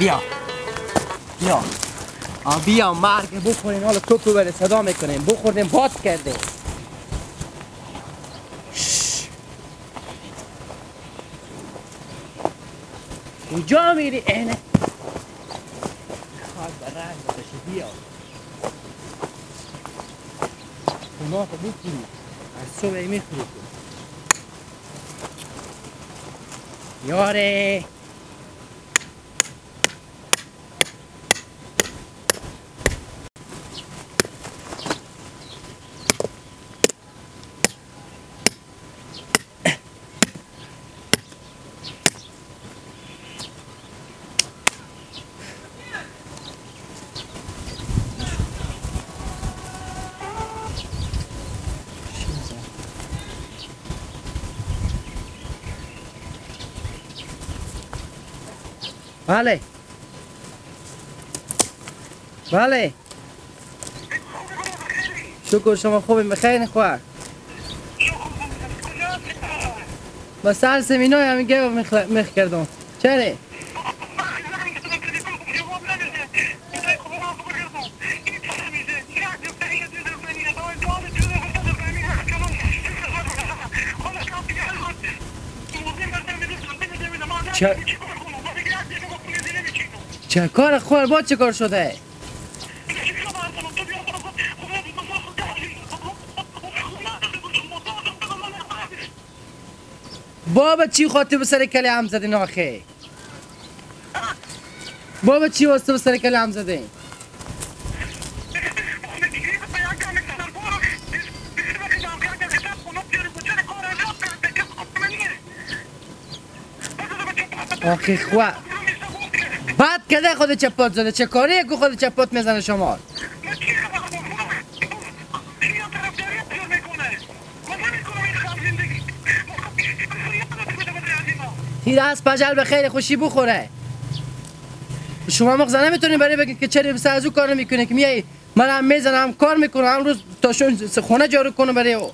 بیا بیا بیا مرگ بخورین. حالا توپو بره صدا میکنیم بخوردیم باد کرده. کجا میری؟ اینه خاک بر رنگ بشه. بیا اونا که بخوری از صبح میخوری یاره. بله بله شکر شما خوبیم بخیر خواهر. با سر سمینای همین گه مخ کردم. چرا؟ چه کار خور با چه کار شده؟ بابا چی خاطر به سر کلی هم زدین آخه؟ بابا چی واسه به سر کلی هم زدین؟ آخه خواه بعد کده خود چپات زده چه کاریه که خود چپات میزنه شما؟ تیر از پجل به خیر خوشی بخوره. شما مغزه نمیتونی برای بگید که چرا بس از او کار نمیکنه که میای من هم میزنم کار میکنم امروز تا شون خونه جارو کنم برای او.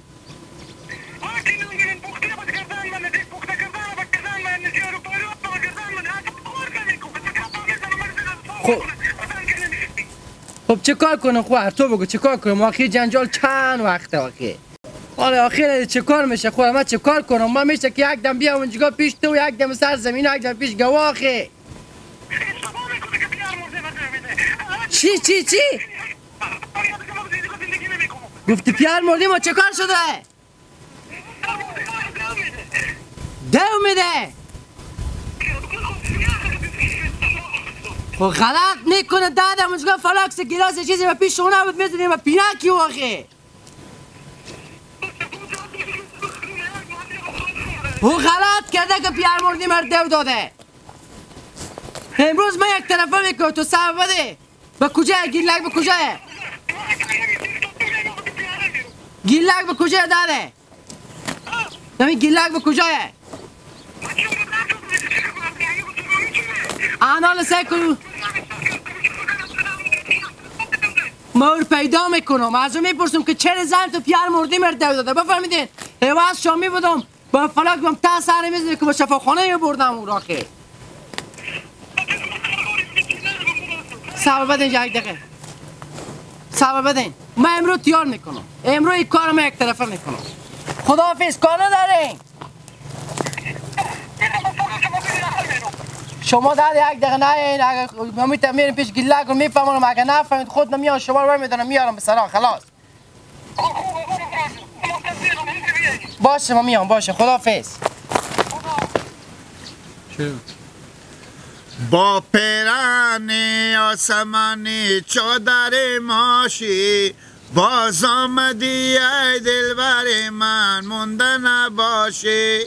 خب چه کار کنم خواهر تو بگو چه کار کنم؟ آخی جنجال چند وقته آخی. حالا آخر چه کار میشه خواهر من چه کار کنم؟ من میشه که یک دم بیام اونجا پیش تو یک دم سر زمین یک دم پیش گواه آخی. چی چی چی؟ گفتی پیار مردیم و چه کار شده؟ دو میده. خب غلط میکنه دادم اونجا فلاکس گیلاس چیزی به پیش اون بود میزنیم و پیناکی واقعی. او غلط کرده که پیار مردی مرد دو داده. امروز من یک طرفه میکنم تو سبب بده. به کجا گیلک به کجا؟ گیلک به کجا داده؟ نمی گیلک به کجا؟ آنال سکو مور پیدا میکنم از او میپرسم که چرا زن تو پیار مردی مرد داده بفهمیدین. از شامی بودم با فلک بم تا سر میزنه که با شفاخانه میبردم او را که صبر بدین یک دقیقه صبر بدین. من امروز تیار میکنم امروز این کار من یک طرفه میکنم. خداحافظ کار ندارین شما در یک دقیقه نه این اگر من میرم پیش گیلک و میفهمم اگر نفهمید خود نمیام شما رو برمیدارم میارم به سلام خلاص. باشه ما میام باشه خداحافظ. با پیرن آسمانی چادر ماشی باز آمدی ای دلبر من مونده نباشی.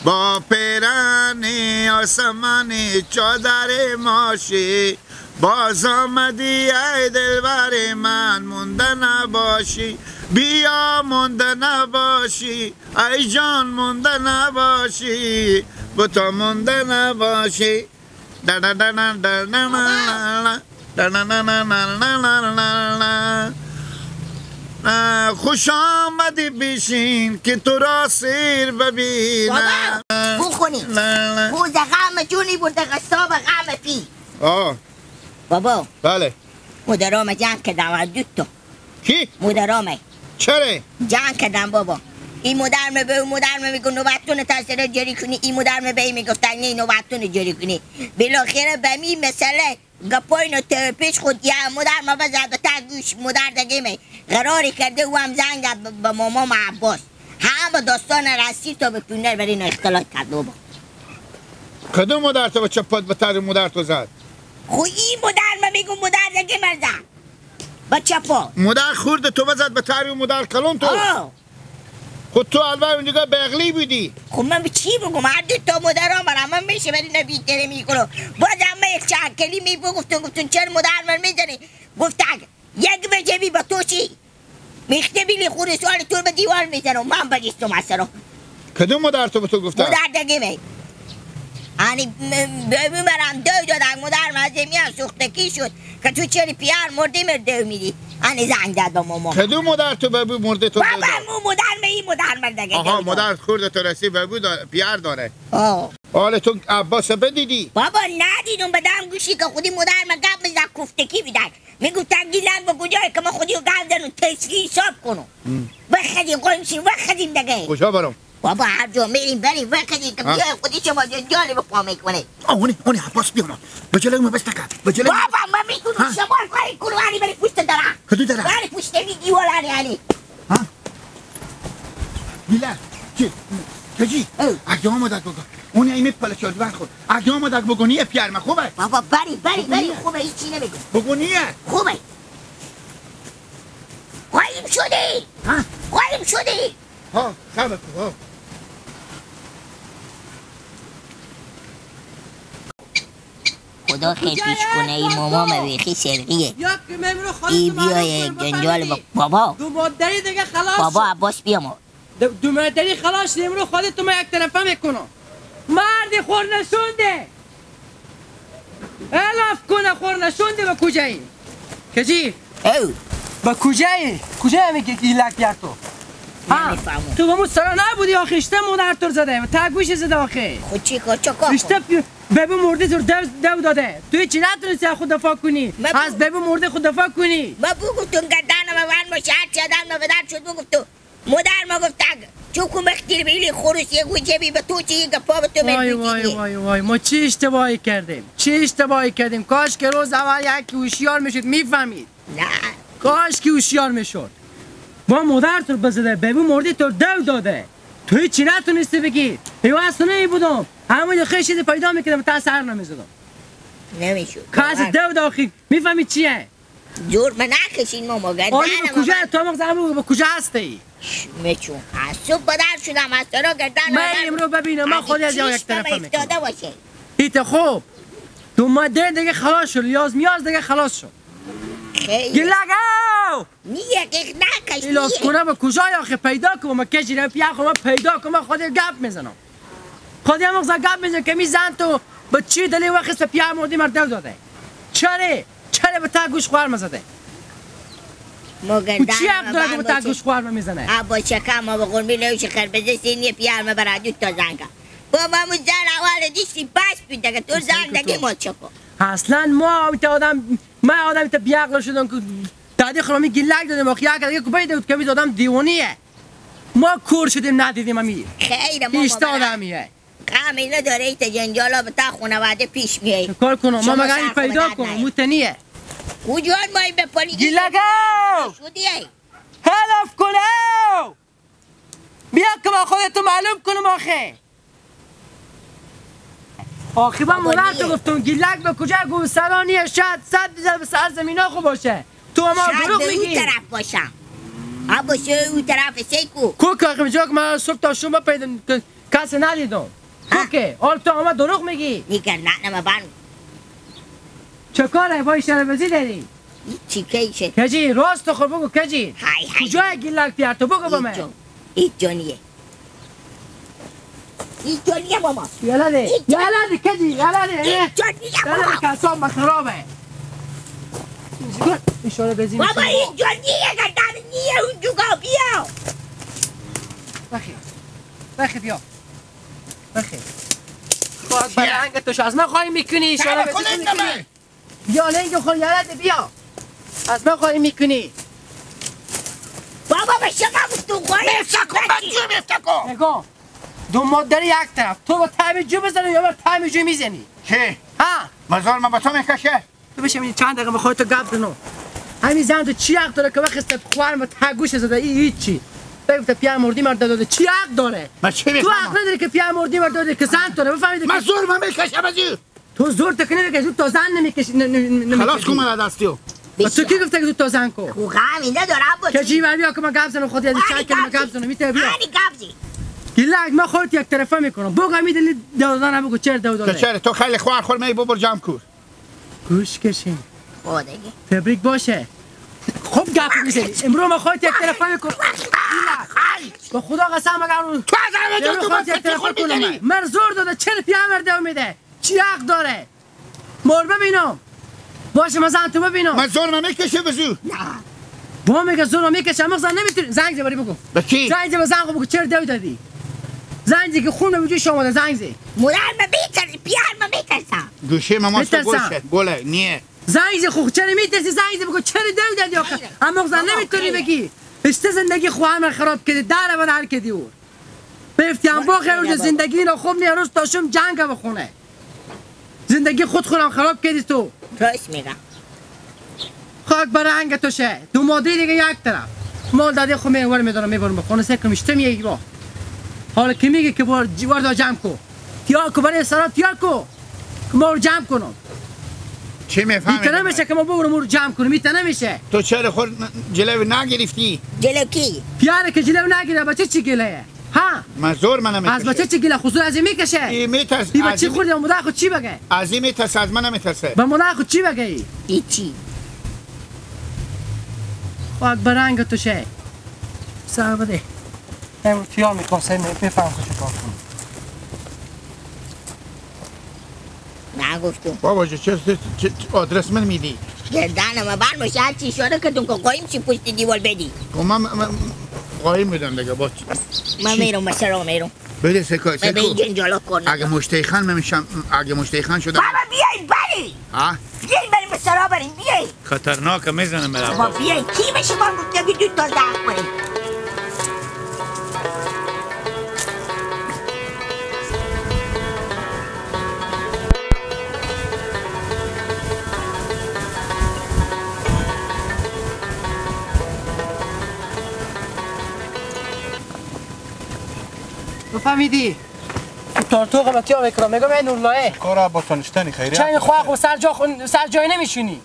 با پیرن آسمانی چادر ماشی باز آمدی ای دلبر من مونده نباشی. بیا مونده نباشی ای جان مونده نباشی بتا مونده نباشی. خوش آمدی بیشین که تو را سیر ببینم. بخونی بوز غم جونی برده قصاب غم پی. بابا بله مادرام جنگ کردم از دو تا. کی؟ مادرام. چرا؟ جنگ کردم بابا. این مادرم به اون مادرم میگه نوبتون تاثیر جری کنی، این مادرم به این میگفت نه نوبتون جری کنی. بالاخره به می مسئله گپاینو پیش خود یا مادرم بزد تا گوش مادر دیگه می قراری کرده و هم زنگ به ماما عباس. همه داستان رسید تا به پونر برای اینا اختلاط کرد بابا. کدوم مادر تو به چپات به تر مادر تو زد؟ خو این مادر میگم مادر دیگه مرزد با چپا. مادر خورد تو بزد به تر مادر کلون تو. خود تو اول اونجا بغلی بودی. خب من به چی بگم؟ هر دو تا مادرام برام من میشه ولی نه بیتره میکنم. بازم من یک چهکلی می گفتم چرا مادر من میزنی؟ گفت یک بجبی با تو چی؟ میخته بیلی خور سوال تو به دیوار میزنم من بگیستم اصلا. کدوم مادر تو به تو گفته؟ مادر دیگه می. یعنی ببرم دو دادم مادر من از میان سوختگی شد که تو چرا پیار مردی مرده میدی؟ انی زنگ داد با ماما. کدوم مادر تو بابو مرده تو؟ بابا مو مادر می این مادر مرده. آها مادر خورد تو رسی بابو پیار داره. حالا تو عباس بدیدی؟ بابا ندیدم بدم گوشی که خودی مادر من گپ میزد کوفتگی میداد. میگفتن گیلن با کجای که ما خودی رو گپ زنم تسلی حساب کنم. بخدیم قومشیم بخدیم دیگه. کجا برم؟ بابا هر جا میریم بریم بخدیم که بیای خودی شما جنجال به پا میکنه. اونی عباس بیام. به جلوی من بس نکن. به جلوی بابا من میتونم شما کاری کنم بری پشت درخت. کدوم درخت؟ بری پشت می دیوار علی. ها؟ میلاد چی؟ کجی؟ اگه آمدک بگو. اونی ایمه پلچال بر خود. اگه آمدک بگو نیه پیار من خوبه. بابا بری بری بری خوبه هیچی نمیگم. بگو نیه. خوبه. قایم شدی. ها؟ قایم شدی. ها خوبه ها. خدا خیلی پیش کنه این ماما بیخی سرقیه. ای بیای جنجال بابا. دو مادری دیگه خلاص. بابا عباس بیا ما. دو مادری خلاص امرو خودت تو ما یک طرفه میکنم. مرد خور نشونده. الاف کنه خور نشونده به کجایی؟ کجی؟ او. به کجایی؟ کجایی میگی که لک بیار تو؟ ها تو با مو سرا نبودی آخه اشته مادر تو زده تا گوش زده آخه. خود چی کار چکار؟ اشته ببو مرده تو دو داده تو هیچی نتونستی از خود دفاع کنی. از ببو مرده خود دفاع کنی. ما بگفتم گردنم ون باشه هر چی آدم بدر شد بگفتم مادر ما گفت چوکو مختیر بیلی خروس یه گوجبی به تو چی یه گپا به تو وای وای وای وای ما چه اشتباهی کردیم چه اشتباهی کردیم. کاش که روز اول یکی هوشیار میشد میفهمید. نه کاش که هوشیار میشد. با مادر تو بزده ببو مرده تو دو داده تو هیچی نتونستی بگی. ایوا اصلا نمی بودم همون خیلی چیزی پیدا میکردم تا سر نمیزدم نمیشد. کاش دو داخی میفهمی چیه؟ جور من نکشین ماما گردنم. آره به کجا تو مغزم بگو به کجا هستی؟ میچون از صبح بدر شدم از سرا گردن من امرو ببینم من خودی از یک طرفه میکنم افتاده باشه. ایت خوب دو ماده دیگه خلاص شد لیاز میاز دیگه خلاص شد. گلگو نیه که نکش ایلاف کنه به کجای آخه پیدا کنم ما کشی رو پیا خو پیدا کنم خودی گپ میزنم. خودی هم مغز گپ میزنم که میزن تو به چی دلیل وقت پیا مردی مرد داده. چرا چرا به تا گوش خوار مزده؟ ما گردن چی حق داره که به تا گوش خوار میزنه؟ ابا چکم ما به قرمی لوش خربزه سینی پیار ما برای دو تا زنگا. بابا مو زن اول دیشتی بس بیده که تو زن دیگه ما چکو. اصلا ما آدم ما آدم تا بیعقل شدم که دادی خرامی گلک دادیم آخه یک دیگه که بود که می آدم دیوانیه. ما کور شدیم ندیدیم امی. خیر ما هیچ آدمیه. غم اینا داره ایت جنجالا به تا خانواده پیش میای. کار کنم ما مگر این پیدا کنم موتنیه. کجا ما این بپالی گلگو شدی ای هلف کنه بیا که با خودتو معلوم کنم آخه. آخه من مولر تو گفتم گیلک به کجا گوسرانیه شاید صد بیزر به سر زمینا خوب باشه. تو ما دروغ میگی. شاید به اون طرف باشم. باشه اون طرف سیکو کو که آخه که من صبح تا شب پیدا کسی ندیدم. کو که حال تو همه دروغ میگی. نیگر نه نه بان چه کاره وای شربزی داری؟ چی کیشه؟ کجی راست خور بگو کجی؟ های های کجای گیلک بیار تو بگو به من. هیچ جانیه هیچ جانیه ماما. یلا ده یلا ده کجی یلا ده هیچ جانیه ماما. یلا ده کسام خرابه. اشاره بزنی بابا هیچ جانیه گردن نیه اون جوگا بیا. بخیر بخیر بیا بخیر. خواهد برنگ توش از من خواهی میکنی اشاره بزنی میکنی. بیا لنگ خور یارت بیا. از من خواهی میکنی. بابا به شما گفتم خواهی. میفتکم. نگاه. دو مادر یک طرف. تو با تعمیر جو بزنی یا بر تعمیر جو میزنی؟ چی؟ ها؟ مزار من با تو میکشه؟ تو بشه چند دقیقه بخوای تو گپ بزنم. همین زن تو چی حق داره که وقت خوارم تگوش زده این هیچی. بگفته پیر مردی مرد داده چی حق داره؟ من چی میفهمم؟ تو حق نداری که پیر مردی مرد داده که زن تو بفهمیدی. من زور من میکشم از تو زور تو که نمیکشی، تو زن نمیکشی. خلاص کن من دستیو. تو کی گفته که تو زن کو؟ خو غمی نداره ابا. که چی بیا که من گپ زنم خودت چند کلمه گپ زنم میته بیا. هانی گپ زی. گلک من خودت یک طرفه میکنم. بگو میدلی دادن بگو چرا دادن. چرا تو خیلی خوار خور می ببر جمع کو. گوش کشین. خو دیگه. تبریک باشه. خوب گپ میزنی. امروز من خودت یک طرفه میکنم. با خدا قسم اگر اون تو از همه تو یک طرفه کنم. من زور داده چرا پیامرده میده؟ چی حق داره؟ مر ببینم. باشه من زن تو ببینم. من زور من میکشه بزو. با میگه زور میکشه مغزم نمیتونی. زنگ زبری بگو. به کی؟ زنگ زبر زنگ بگو چرا دو دادی؟ زنگ که خون وجود شما ده زنگ زی. مادر من میترسم، پیار من میترسم. گوشه ما گوشه گله نیه. زنگ خو چرا میترسی؟ زنگ بگو چرا دو دادی آخه؟ اما مغزم نمیتونی بگی. اشته زندگی خواهم خراب کردی، در و در کردی او. بفتیم با خیر زندگی اینا خوب نیه، روز تاشم جنگ بخونه. زندگی خود خودم خراب کردی تو. راست میگم. خاک برنگ تو شه. دو مادی دیگه یک طرف. مال داده خو میور میدارم میبرم به خونه سکم اشته میگی با. حالا کی میگه که بار جوار جمع کو. تیار کو برای سرا تیار کو. که ما رو جمع کنم. چی میفهمی؟ میتونه میشه که ما ببرم رو جمع کنم، میتونه میشه. تو چرا خود جلو نگرفتی؟ جلو کی؟ پیاره که جلو نگیره بچه چی گله؟ ها؟ من زور منم میکشه. از بچه چی گله خصوص از این میکشه؟ این میترس. این بچه خورده مادر خود چی بگه؟ از این میترسه از من نمیترسه. به مادر خود چی بگه؟ هیچی. خاک برنگ تو شه. سر بده. امروز تیار میکنم سر میفهم که چه کار کنم. نگفتم. بابا چه آدرس من میدی؟ گردن ما بر میشه هر چی شده که تو قایم چی پشت دیوار بدی. من قایم میدم دیگه با من میرم مثلا میرم. بده سکو سکو. من به این جنجالا کنم. اگه مشتیخان من میشم، اگه مشتیخان شدم. بابا بیاین بری. ها؟ بیاین بریم مثلا بریم بیاین. خطرناک میزنم برام. بابا بیاین کی به شما گفته که دو تا زخم کنیم؟ فهمیدی؟ تارتو غلطی ها میکنم میگم این نورلاه کار عباس نشتنی خیریه چه خواه خو سر جا سر جای نمیشونی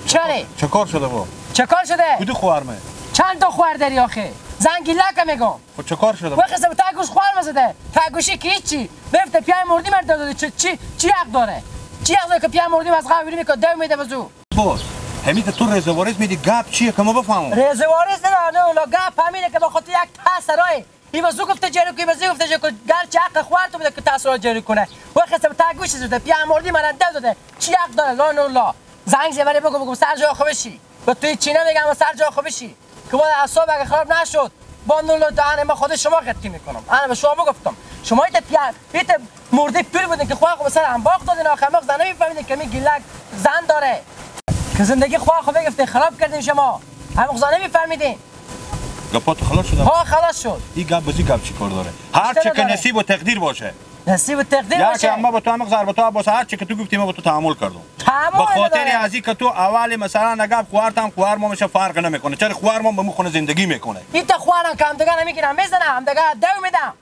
چرا؟ چه کار شده با؟ چه کار شده؟ کدو خوارمه؟ چند تا خوار داری آخه؟ زنگی لکه میگم خب چه کار شده؟ وقتی به تاگوش خوار مزده تاگوشی که هیچی بفته پیای مردی مرد داده چی چی حق داره؟ چی حق داره که پیای مردی از قبر میکنه دو میده بزو باز همین تو رزوارز میدی گپ چیه که ما بفهمم رزوارز نه نه گپ همینه که بخاطر یک تاثرای این واسه گفته جری کنی واسه گفته جری کنی گرچه حق خوار تو بده که تاثیر جری کنه وقتی به تاگوش زده پیا مردی من داده چی حق داره لا نه لا زنگ زبری بگو بگو سر جای خو بشی به توی چی نمیگم سر جای خو بشی که بعد اعصاب اگه خراب نشد با نور دهن ما خود شما قطعی میکنم انا به شما گفتم شما ایت پیا ایت مرده پیر بودین که خواه خو سر انباق دادین آخر مغز نمیفهمیدین که می گیلک زن داره که زندگی خواه خو بگفتین خراب کردین شما هم مغز نمیفهمیدین گپات خلاص شد ها خلاص شد این گپ بازی گپ چی کار داره هر چه که نصیب و تقدیر باشه نصیب و تقدیر باشه یا که ما با تو هم ضربه تو عباس هر چه که تو گفتی ما با تو تعامل کردم تعامل به خاطر از اینکه تو اول مثلا نگپ خوارتم خوار ما میشه فرق نمیکنه چرا خوار ما به مو خونه زندگی میکنه این تا خوارم که هم دیگه نمیگیرم میزنم هم دیگه دو میدم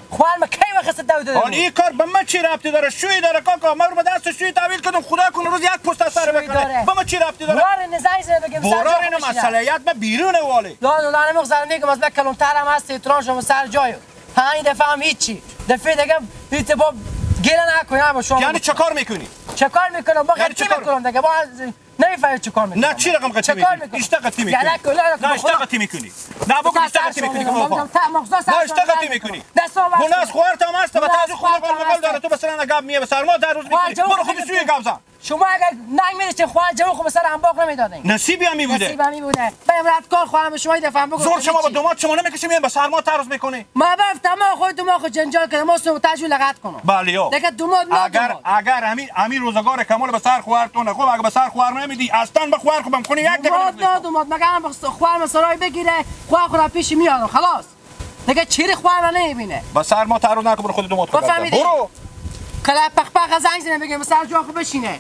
خوار ما کی وقت دو داده آن این کار به من چی ربطی داره شوی داره کاکا من رو به دست شوی تحویل کردم خدا کنه روز یک پست سر بکنه به من چی ربطی داره برار نزای زنه بگم برار اینو مسئولیت من بیرون والی لا لا نمیگذارم میگم از من کلونتر هم هست احترام شما سر جای ها این دفعه هم هیچی دفعه دیگه هیچ با گله نکنی با شما یعنی چه کار میکنی چه کار میکنم با قطعی میکنم دیگه با نمیفهمی چه کار میکنم نه چی رقم قطعی میکنی اشتا قطعی میکنی نه اشتا قطعی میکنی نه بگو اشتا قطعی میکنی که ما نه اشتا قطعی میکنی گناه از خوارت هم هست و تازه خونه قول داره تو مثلا گپ میه به سرما در روز میکنی برو خودت سوی گپ زن شما اگر ننگ میداشتین خواهر جوان خو به سر انباق نمیدادین. نصیبی همی بوده. نصیب همی بوده. بریم رد کار خواهم شما این دفعه بگو. زور شما با دومات شما نمیکشیم میایم به سرما تعرض میکنی. ما بفتم ما خود دوما خود جنجال کردم ما سو تاجو لغت کنم. بله یا. دیگه دومات نه اگر اگر همین روزگار کمال به سر خواهرتون خب اگر به سر خواهر نمیدی اصلا به خواهر خوبم کنی یک دقیقه. دومات نه دومات مگه هم خواهر سرای بگیره خواهر خود پیش میارم خلاص. دیگه چیری خواهر نمیبینه. به سرما تعرض نکن برو خود دومات خود. برو. کلا پخ پخ زنگ زنه بگم سر جا خو بشینه.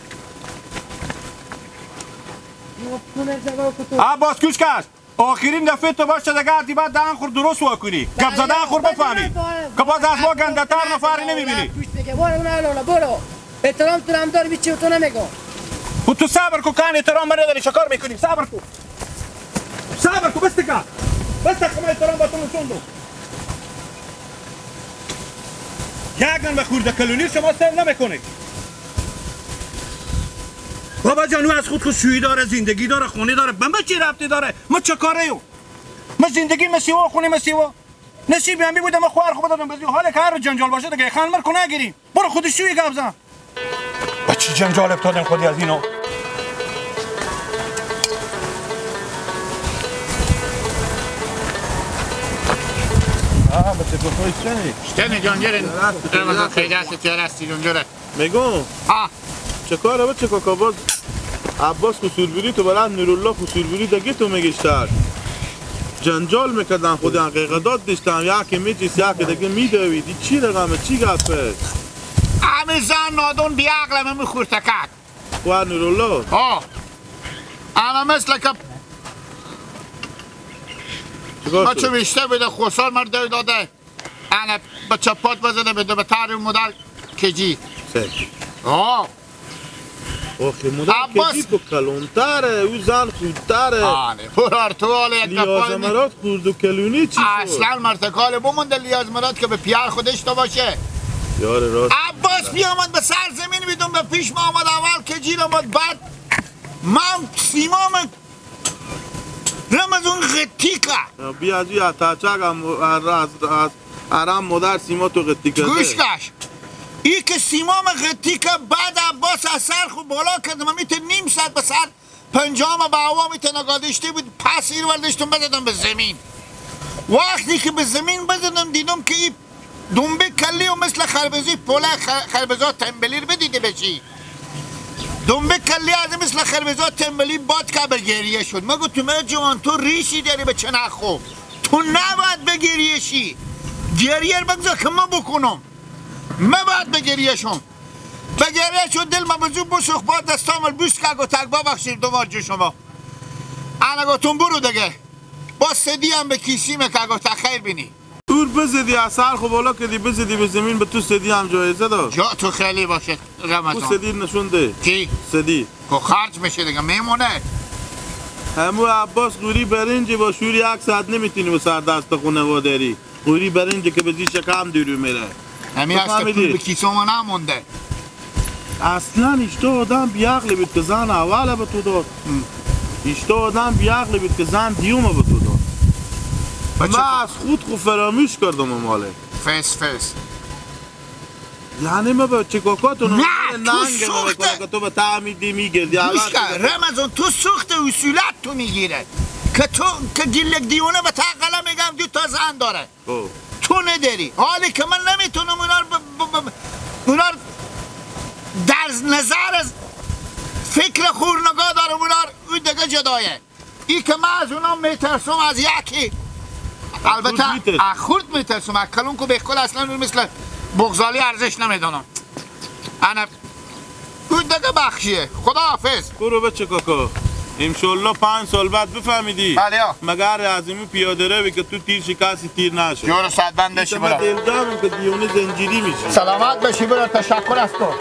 عباس کوش کش آخرین دفعه تو باشه دیگه دی بعد دهن خور درست وا کنی گپ زدن خور بفهمی که باز از ما گنده تر نفری نمیبینی. برو برو احترام تو هم داری چی تو نمیگم. تو صبر کو کان احترام من نداری چیکار میکنی؟ صبر کو صبر کو بس دیگه بس دیگه ما احترام با تو نشوندم. یک به خورده کلونی شما سر نمیکنید. بابا جانو از خود خوشویی داره، زندگی داره، خونه داره، به ما چی ربطی داره؟ ما چه کاره یو؟ ما زندگی مسیوا خونه مسیوا. نصیب همی بوده ما خواهر خوب دادم بزی حالا که هر رو جنجال باشه دیگه خان مر کنه نگیریم. برو خودشویی گپ زن. با چی جنجال افتادن خودی از اینو؟ بچه تو چنی؟ شتنی جانجره. رمضان خیلی است چه جانجره. میگم. ها. چه کاره بچه کاکا باز عباس خسوربوری تو بلند نورالله خسوربوری دیگه تو میگشتر جنجال میکردن خود حقیقت داد داشتم یکی میچیست یکی دیگه میدوید. چی رقمه چی گپه؟ همه زن نادون بیعقلمه میخورتکک خواهر نورالله ها اما مثل که بچه بیشتر بده خوشحال مرد داده انا بچه پات بزنه بده به تاری مدر کجی آه آخه مدر کجی تو کلونتره او زن خودتره. آنه پرار تو حالا یک لیاز مراد خورد و کلونی چی شد؟ اصلا مرتکال بمونده لیاز مراد که به پیار خودش تو باشه. یار راست عباس بیامد به سر زمین بیدون به پیش ما آمد اول کجی آمد بعد من سیمام رمزون غتیکه بیا از یه تاچک هم از ارم مادر سیما تو غتیکه گوش کش ای که سیمام غتیکه بعد عباس از سر خود بالا کرد من میته نیم ساعت به سر پنجام به هوا میته نگادشته بود پس ایر وردشتم بزدم به زمین. وقتی که به زمین بزدم دیدم که ای دنبه کلی و مثل خربزی پوله خربزا تنبلی رو بدیده بشی دنبه کلی از مثل خربزا تنبلی باد که به گریه شد. ما گفتم ای جوان تو ریشی داری به چه نخو تو نباید به گریه شی گریه رو بگذار که ما بکنم ما باید به گریه شم به گریه شد دل ما بزو بسوخ با دستام بوس که گفت تک ببخشید دوبار جو شما انا گفتم برو دیگه با سدی هم به کیسیمه که گفت خیر بینی دور بزدی از سر خو بالا کدی بزدی به زمین به تو سدی هم جایزه داد. جا تو خیلی باشه رمضان. تو سدی نشون ده. کی؟ سدی. که خرج میشه دیگه میمونه. همو عباس قوری برنج با شوری یک ساعت نمیتونی به سر دست خانوادری. قوری برنج که به زی شکم دیرو میره. همین است که پول به کیسه ما نمونده. اصلا اشتا آدم بیعقلی بود که زن اول به تو داد. اشتا آدم بیعقلی بود که زن دیوم به تو داد. من از خود خو فراموش کردم ماله فس فس یعنی ما به چکاکاتون نه تو سوخته که تو به تعمیدی میگردی. رمضان تو سوخت اصولت تو میگیره که تو که گیلک دیونه به تقلا میگم دو تا زن داره تو نداری. حالی که من نمیتونم اونا در نظر از فکر خورنگاه دارم اونا او دیگه جدایه. ای که من از اونا میترسم از یکی البته از خورد میترسم از کلون که به کل اصلا مثل بغزالی ارزش نمیدانم. انا اون دیگه بخشیه. خدا حافظ. برو بچه کاکا انشالله 5 سال بعد بفهمیدی. بله مگر عظیمی پیاده روی که تو تیر شکستی تیر نشد. جور صد بند نشی برو. دل دارم که دیونه زنجیری میشه. سلامت باشی برو. تشکر از تو.